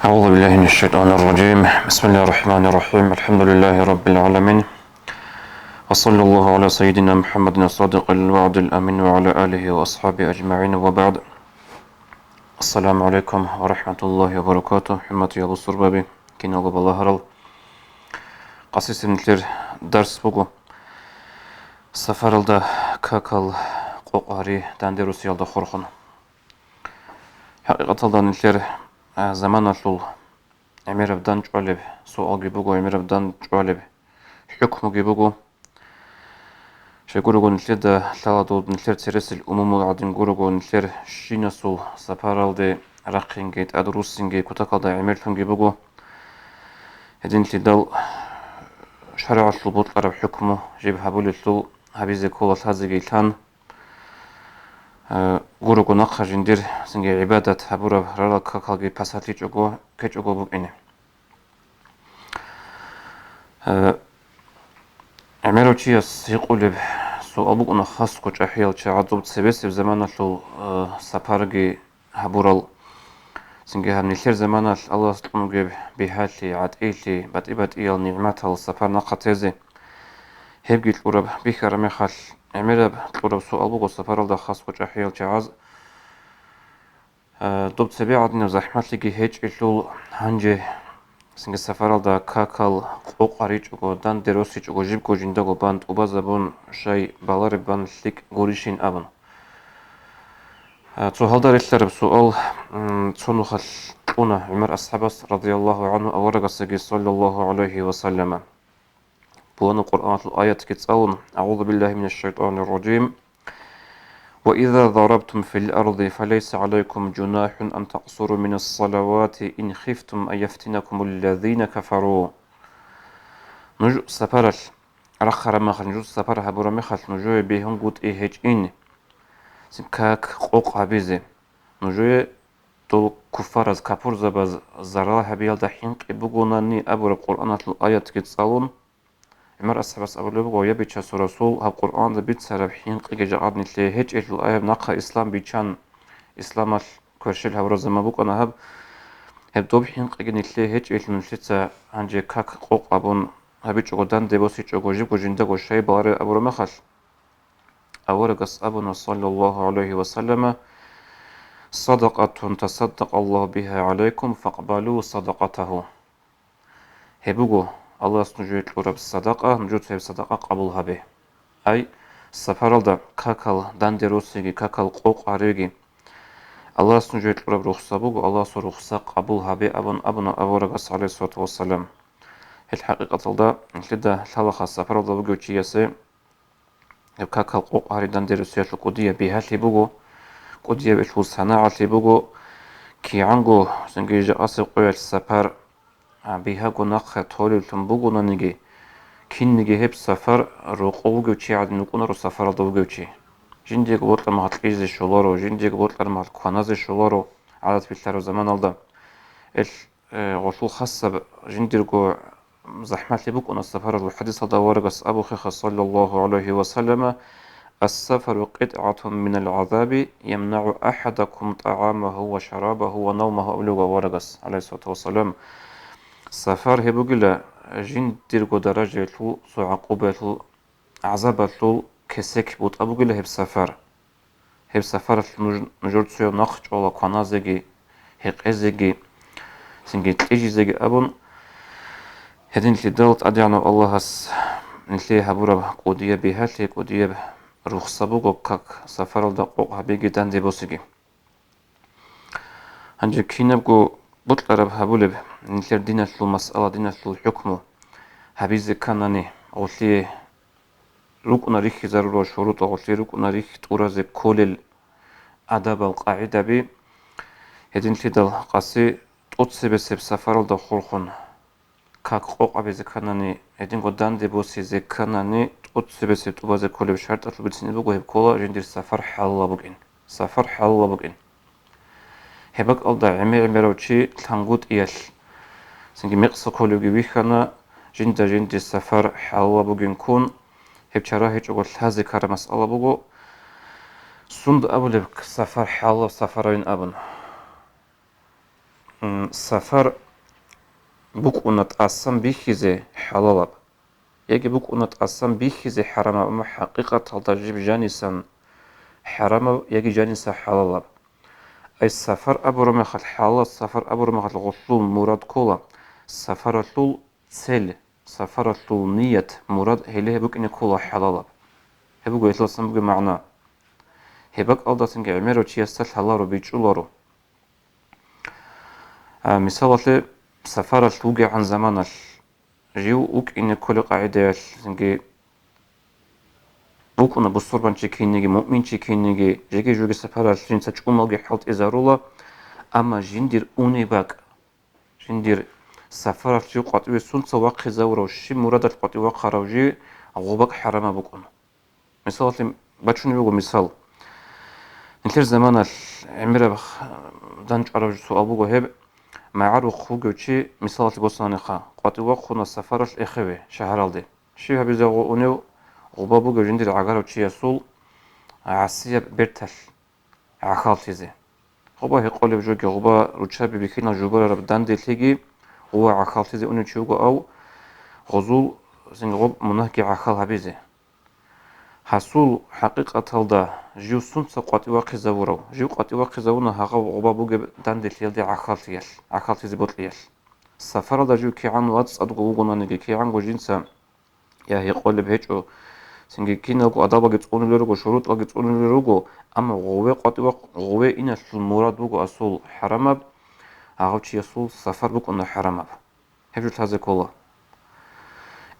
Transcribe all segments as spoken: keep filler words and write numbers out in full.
أعوذ بالله من الشيطان الرجيم. بسم الله الرحمن الرحيم. الحمد لله رب العالمين. وصلى الله على سيدنا محمد الصادق الوعد الأمين وعلى آله وأصحابه أجمعين وبعد. السلام عليكم ورحمة الله وبركاته. ХӀурматиял бусурбаби, киналго балагьарал. Къасисеб нилъер дарс буго сапаралда какал къокъ гьари данде росиялда хурхун. ХӀакъикъаталда нилъер, а, заманалъул гӀемераб дандчӀвалеб суалги буго, гӀемераб дандчӀвалеб хӀукмуги буго. Щайгурого нилъеда лъала доб нилъер цересел умумул гӀадин гурого, нилъер щинасул сапаралде рахъинги тӀадруссинги кутакалда гӀемерлъунги буго. Гьединлъидал шаригӀалъул бокьараб хӀукму жиб гьабулелъул гьабизе ккола лъазеги лъан, э, гурого нахъа жиндир цинги гӀибадат гьабураб рарал какалги пасалъичӀого, ккечӀого букӀине. Э, гӀемерав чияс гьикъулеб суал букӀуна хасго чӀахӀиял чагӀазул цебесеб заманалъул, э, сапарги гьабурал, цинги гьаб нилъер заманалъ Аллагьас кьун бугеб бигьалъи, гӀатӀилъи, батӀи-батӀиял нигӀматал сапар нахъа тезе, гьебги кьураб бихьараб мехалъ, гӀемераб кьураб суал буго сапаралда хасго чӀахӀиял чагӀаз, э, доб цебе гӀадинаб захӀмалъиги гьечӀелъул, гьанже цинги сапаралда какал къокъ гьаричӀого, данде росичӀого, жибго жиндаго бан тӀубазабун, щай балареб бан лъикӀ гурищин абун. А, цо гьалда релълъараб суал, м, цо нухалъ кьуна ГӀумар асхӀабас, радияллагьу гӀангьу, аварагасдаги, саллаллагьу гӀалайгьи ва саллама. Бугьана Къуръаналъул аятги цӀалун: «АгӀузу биллагьи минаш шайтӀанир ражим. Ва иза зарабтум фил арзи, фалайса гӀалайкум жунахӀун ан такъсуру минас салавати ин хифтум ан яфтинакумул лазина кафару». Нуж сапаралъ рахъараб мехалъ, нуж сапар гьабураб мехалъ, нужее бегьунгутӀи гьечӀин как къокъ гьабизе. Нужее дол куффараз, капурзабаз зарал гьабиялда хӀинкъи бугонани абураб Къуръаналъул аятги цӀалун, ГӀумар асхӀабас абулеб буго: «Я Бичасул Расул, гьаб Къуръанда бицараб хӀинкъиги жакъа нилъее гьечӀелъул, аяб нахъа ислам бичан, исламалъ кверщел гьабураб заман букӀана гьаб. Гьеб доб хӀинкъиги нилъее гьечӀелъул, нилъеца гьанже как къокъ абун гьабичӀого, данде босичӀого, жибго жиндаго щай балареб абураб мехалъ». Аварагас абуна, саллаллагьу гӀалайгьи ва саллама: «Садакъатун тасаддакъаллагьу бигьа гӀалайкум, факъбалу садакъатагьу». Гьеб буго Аллагьас нужее кьураб садакъа, нужеца гьеб садакъа къабул гьабе. Ай, сапаралда какал данде росиги, какал къокъ гьариги Аллагьас нужее кьураб рухсат буго, Аллагьасул рухсат къабул гьабе абун абуна аварагас, гӀалайгьиссалату вассалам. Гьел хӀакъикъаталда нилъеда лъалаха сапаралда вугев чиясе гьеб какал къокъ гьари данде росиялъул кӀудияб бигьалъи буго, кӀудияб гьелъул санагӀалъи буго. КигӀанго цинги жакъасеб къоялъ сапар, а, бигьаго нахъе толевлъун бугонаниги, кинниги гьеб сапар рокъов вугев чи гӀадин вукӀунаро сапаралда вугев чи. Жиндиего бокьараб мехалъ кьезе щоларо, жиндиего бокьараб мехалъ кваназе щоларо гӀадат билълъараб заманалда. Эл Э, гъолъул хасаб жиндирго захӀмалъи букӀуна сапаралъул хӀадисалда аварагас абухъеха, саллаллагьу гӀалайгьи ва саллама: «Ас-сафару къитӀгӀатун минал гӀазаби, ямнагӀу ахӀадакум тӀагӀамагьу ва шарабагьу ва навмагьу», абулеб аварагас, гӀалайгьиссалату вассалам. Сапар гьеб бугила жиндирго даражаялъул цо гӀакъубаялъул гӀазабалъул кесек бутӀа бугила гьеб сапар. Гьеб сапаралъ нуж, нужер цояв нахъ чӀола кваназеги, гьекъезеги, цинги кьижизеги абун, гьединлъидал ТӀадегӀанав Аллагьас нилъее гьабураб кӀудияб бигьалъи, кӀудияб рухсат буго, как сапаралда къокъ гьабиги данде босиги. Гьанже кинабго бокьараб гьабулеб, нилъер диналъул масъала, диналъул хӀукму гьабизе кканани, гъолъие рукӀуна рихьизарурал шурутӀ, гъолъие рукӀуна рихь тӀуразе кколел адабал, къагӀидаби. Гьединлъидал къаси тӀоцебесеб сапаралда хурхун, как къокъ гьабизе кканани, гьединго данде босизе кканани, тӀоцебесеб тӀубазе кколеб шартӀалъул бицине буго, гьеб ккола жиндир сапар хӀалалаб букӀин. Сапар хӀалалаб букӀин. Гьеб бакӀалда гӀемер-гӀемерав чи лъангутӀиялъ цинги мекъса кколевги вихьана, жинда жиндир сапар хӀалалаб бугин ккун, гьеб чара гьечӀого лъазе ккараб масъала буго, сунда абулеб сапар хӀалалаб сапаравин абун. М, сафар букӀуна тӀасан бихьизе хӀалалаб. Яги букӀуна тӀасан бихьизе хӀарамаб, амма хӀакъикъаталда жиб жанисан хӀарамаб яги жаниса хӀалалаб. Ай сафар абураб мехалъ, хӀалалаб сафар абураб мехалъ гъуллъул мурад ккола, сафаралъул цель, сафаралъул ният, мурад гьеле гьеб букӀине ккола хӀалалаб. Гьеб буго гьелдасан бугеб магӀна. Гьеб бакӀалдасанги гӀемерав чиясда лъаларо, бичӀчӀуларо. А, мисалалъе, сафаралъ вугегӀан заманалъ жив вукӀине кколеб къагӀидаялъги вукӀуна бусурбанчи кинниги, муъминчи кинниги, жеги-жуги сафаралъ жинца чӀумалги хӀалтӀизарула, амма жиндир унеб бакӀ, жиндир сафаралъ жив къватӀиве сунца вахъизавурав, щиб мурадалъ къватӀив вахъарав жив, гъоб бакӀ хӀарамаб букӀуна. Мисалалъе бачунеб буго мисал. Нилъер заманалъ гӀемераб х-, дандчӀвараб суал буго гьеб: магӀарухъ вугев чи, мисалалъе босананиха, къватӀив вахъуна сафаралъ эхеве, шагьаралде. Щиб гьабизе гъо-, унев гъоба бугев жиндир гӀагарав чиясул гӀасияб берталъ гӀахьаллъизе? Гъоба гьекъолеб жоги, гъоба руччаби бихьинал жубарараб данделъиги гъова гӀахьаллъизе унев чи вуго, ав гъозул цинги гъоб мунагьги гӀахьал гьабизе. Гьасул хӀакъикъаталда жив сунца къватӀив вахъизавурав? Жив къватӀив вахъизавуна гьагъав гъоба бугеб данделъиялде гӀахьаллъиялъ, гӀахьаллъизе бокьиялъ. Сафаралда жив кигӀан вацӀцӀадго вугонаниги, кигӀанго жинца я гьекъолеб гьечӀо, цинги киналго адабалги цӀунулел руго, шурутӀалги цӀунулел руго, амма гъове къватӀив вахъ-, гъове иналъул мурад буго асул хӀарамаб, гьагъав чиясул сафар букӀуна хӀарамаб. Гьеб жо лъазе ккола.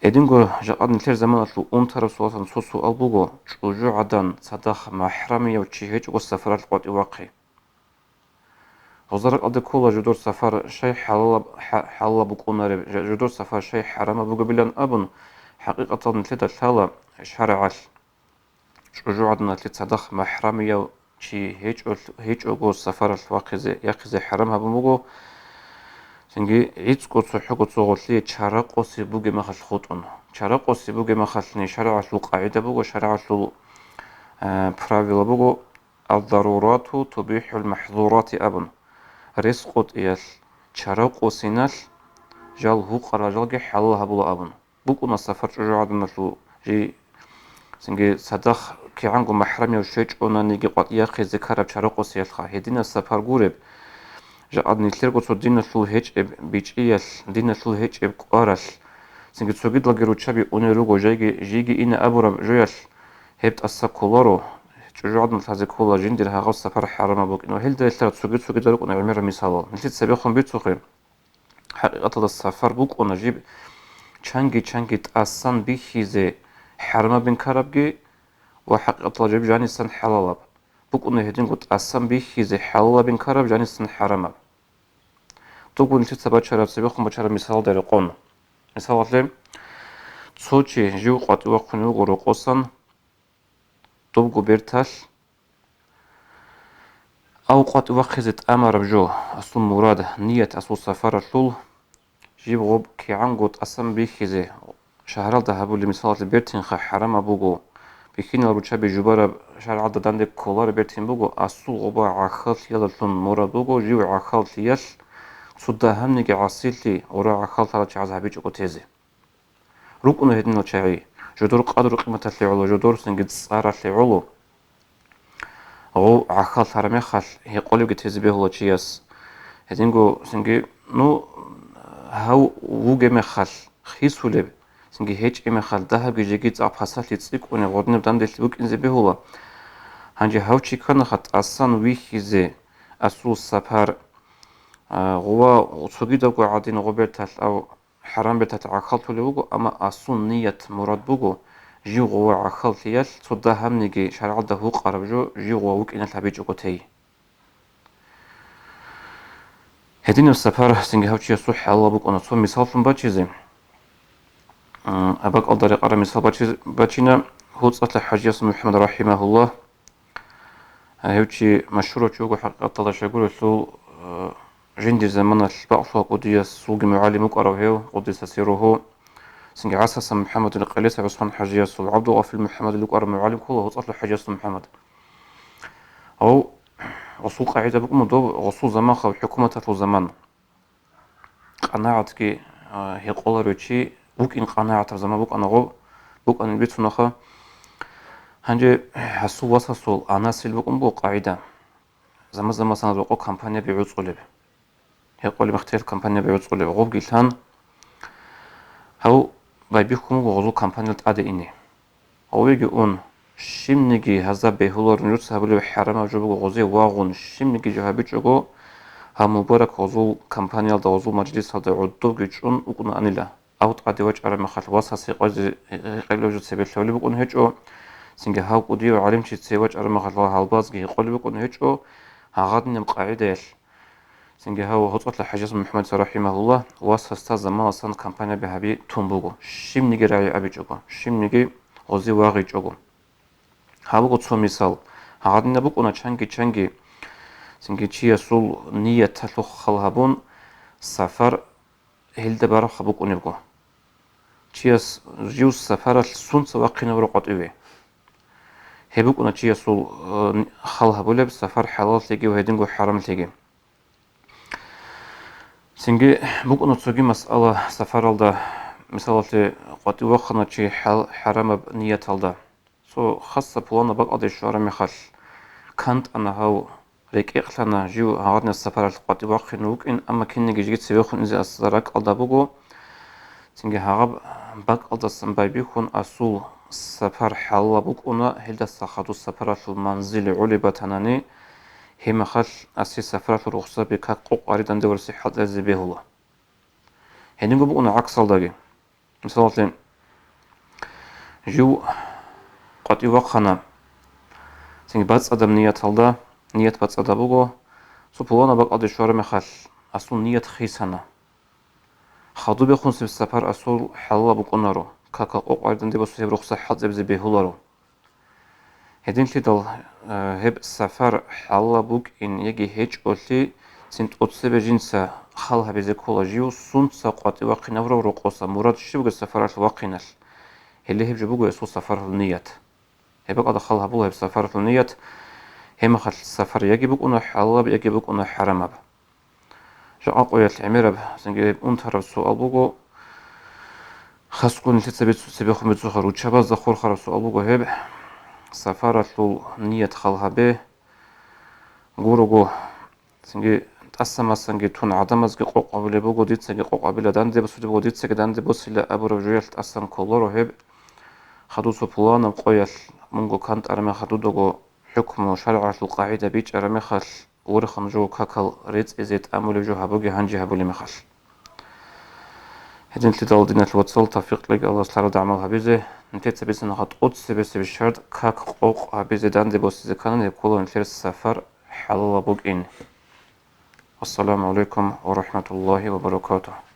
Гьединго жакъа нилъер заманалъул унтараб суаласан цо суал буго: чӀужугӀадан цадахъ махӀрамияв чи гьечӀого сафаралъ къватӀив вахъи. Гъоза ракӀалде ккола жодор сафар щай хӀалалаб, хӀа-, хӀалалаб букӀунареб, жа-, жодор сафар щай хӀарамаб бугебилан абун, хӀакъикъаталда нилъеда лъала шаргӀалъ. ЧӀужугӀаданалъе цадахъ махӀрамияв чи гьечӀолъ-, гьечӀого сафаралъ вахъизе, яхъизе хӀарам гьабун буго, цинги гӀицӀго цохӀого цо гъолъие чара къосеб бугеб мехалъ хутӀун. Чара къосеб бугеб мехалъни шаргӀалъул къагӀида буго, шаргӀалъул, э, правила буго: «Алдарурату тубихӀул махӀзурати», – абун. Рес къотӀиялъ, чара къосиналъ жал гьукъарал жалги хӀалал гьабула абун. БукӀуна сафар чӀужугӀаданалъул жий, цинги цадахъ кигӀанго махӀрамияв щвечӀонаниги къватӀияхъизе ккараб чара къосиялъха. Гьединаб сапар гуреб, жакъа нилъерго цо диналъул гьечӀеб бичӀчӀиялъ, диналъул гьечӀеб кӀваралъ, цинги цогидалги руччаби унел руго, жайги, жийги ина абураб жоялъ гьеб тӀаса кколаро, чӀужугӀаданалъ лъазе ккола жиндир гьагъаб сапар хӀарамаб букӀин. Ва гьелда гьелъараб цоги-цогидал рукӀуна гӀемерал мисалал. Нилъеца цебехун бицухъе. ХӀакъикъаталда сафар букӀуна жиб чанги-чанги тӀасан бихьизе хӀарамабин ккарабги ва хӀакъикъаталда жиб жанисан хӀалалаб. БукӀуна гьединго тӀасан бихьизе хӀалалабин ккараб жанисан хӀарамаб. Дуго нилъеца бачараб, цебехун бачараб мисалалда рекъон. Мисалалъе, цо чи жив къватӀив вахъун вуго рокъосан, дубго берталъ, ав къватӀив вахъизе тӀамараб жо, асул мурад, ният, асул сафаралъул, жиб гъоб кигӀанго тӀасан бихьизе, шагьаралда гьабулеб мисалалъе бертинха хӀарамаб буго, бихьинал руччаби жубараб шаргӀалда данде кколареб бертин буго, асул гъоба гӀахьаллъиялдалъун мурад буго, жив гӀахьаллъиялъ цо дагьабниги гӀасилъи гъура гӀахьаллъарал чагӀаз гьабичӀого тезе. РукӀуна гьединал чагӀи, жодор къадру-къиматалъе гӀоло, жодор цинги цӀаралъе гӀоло. Гъов гӀахьаллъараб мехалъ гьекъолебги тезе бегьула чияс. Гьединго цинги, ну, гьав вугеб мехалъ хисулеб, цинги гьечӀеб мехалъ дагьабги жеги цӀакъ пасалъи цӀикӀкӀунеб гъодинаб данделъи букӀинзе бегьула. Гьанже гьав чи кканаха тӀасан вихьизе асул сапар, а, гъова цогидабго гӀадин гъоб берталъ ав хӀарам берталъ гӀахьаллъулев вуго, амма асул ният, мурад буго, жив гъова гӀахьаллъиялъ цо дагьабниги шаргӀалда гьукъараб жо жив гъова вукӀиналъ гьабичӀого тей. Гьединаб сапар цинги гьав чиясул хӀалалаб букӀуна. Цо мисаллъун бачизе, м, абакӀалда рекъараб мисал бачиз-, бачина, ГьуцӀалъа ХӀажияс МухӀаммад рахӀимагьуллагь. Гьев чи машгьурав чи вуго хӀакъикъаталда щайгурелъул, э, жиндир заманалъ бакълъугьа кӀудиясулги мугӀалим вукӀарав гьев, къуддиса сирругьу, цинги ГӀасасан МухӀаммадил къелеса ГӀусман ХӀажиясул, ГӀабдулгъафил МухӀаммадил вукӀарав мугӀалим ккола ГьуцӀалъа ХӀажиясул МухӀаммад. Гьав гъусул къагӀида букӀун доб гъусул заман хаб, хӀукуматалъул заман. къанагӀатги, а, гьекъоларев чи вукӀин къанагӀатаб заман букӀана гъоб, букӀанин бицунаха. Гьанже гьасул васасул анасил букӀун буго къагӀида. Заман-заман санаб рокъо компанияби гӀуцӀулеб. Гьекъолеб мехтел компанияби гӀуцӀулеб. Гъобги лъан, гьав байбихьун буго гъозул компаниял тӀаде ине. Гъовеги ун, щибниги гьазда бегьуларун, жуца гьабулеб хӀарамаб жо буго гъозе вагъун, щибниги жо гьабичӀого, гьав мубарак гъозул компаниялда, гъозул мажлисалда гӀодовги чӀун вукӀунаанила. Гьав тӀаде вачӀараб мехалъ васас гьекъезе, гьекъелев жо цебе лъалеб букӀун гьечӀо, цинги гьав кӀудияв гӀалимчи цеве вачӀараб мехалъ гьалбазги гьекъолеб букӀун гьечӀо, гьагъадинаб къагӀидаялъ. Цинги гьав гьоцӀалъа ХӀажияс МухӀаммадица рахӀимагьуллагь васасда заманалъан компанияби гьаби тун буго, щибниги рагӀи абичӀого, щибниги гъозе вагъичӀого. Гьаб буго цо мисал. Гьагъадинаб букӀуна чанги-чанги, цинги чиясул нияталъухъ хал гьабун, сапар гьелда барабха букӀунебго. Чияс жив сапаралъ сунца вахъинавро къватӀиве. Гьеб букӀуна чиясул, э, хал гьабулеб, сапар хӀалаллъиги ва гьединго хӀарамлъиги. Цинги букӀуна цоги масъала сапаралда, мисалалъе, къватӀив вахъана чи хӀал-, хӀарамаб нияталда. Цо хасса пуланаб бакӀалде щвараб мехалъ, кантӀана гьав, рекӀекълъана жив гьагъадинаб сапаралъ къватӀив вахъине вукӀин, амма кинниги жеги цевехун изе асда ракӀалда буго. Цинги гьагъаб бакӀалдасан байбихьун асул сапар хӀалалаб букӀуна, гьелдаса хадуб сапаралъул манзил гӀолеб батанани, гьеб мехалъ асе сапаралъул рухсаби как къокъ гьариданде ва сихӀалъизе бегьула. Гьединго букӀуна гӀаксалдаги. Мисалалъе, жив къватӀив вахъана, цинги бацӀцӀадаб нияталда, ният бацӀцӀадаб буго, цо пуланаб бакӀалде щвараб мехалъ, асул ният хисана. Хадубехун саб сапар асул хӀалалаб букӀунаро, какал къокъ гьариданде босулеб рухсат хӀалтӀизабизе бегьуларо. Гьединлъидал, э, гьеб сапар хӀалалаб букӀин яги гьечӀолъи, цин тӀоцебе жинца хал гьабизе ккола жив сунца къватӀив вахъинавурав рокъоса, мурад щиб бугеб сапаралъ вахъиналъ. Гьеле гьеб жо буго гьесул сапаралъул ният. Гьеб бакӀалда хал гьабула гьеб сапаралъул ният, гьеб мехалъ сапар яги букӀуна хӀалалаб, яги букӀуна хӀарамаб. Жакъа къоялъ гӀемераб, цинги унтараб суал буго, хасго нилъеца бицу-, цебехун бицуха, руччабазда хурхараб суал буго гьеб, сапаралъул ният хал гьабе, гурого, цинги тӀаса-масанги тун гӀадамазги къокъ гьабулеб буго, дицаги къокъ гьабила, данде босулеб буго, дицаги данде босила абураб жоялъ тӀасан кколаро гьеб. Хадуб цо пуланаб къоялъ мунго кантӀараб мехалъ дудаго хӀукму шаргӀалъул къагӀида бичӀчӀараб мехалъ, Урехъан жо какал рецӀизе тӀамулеб жо гьабуге гьанже гьабулеб мехалъ. Гьединлъидал, диналъ вацал, тавфикъ кьеги Аллагьас лъаралда гӀамал гьабизе, нилъеца бицана гьатӀуцебесеб шартӀ как къокъ гьабизе данде босизе ккани, гьеб ккола нилъер сапар хӀалалаб букӀин. Вассаламу гӀалайкум ва рахӀматуллагьи ва баракатугь.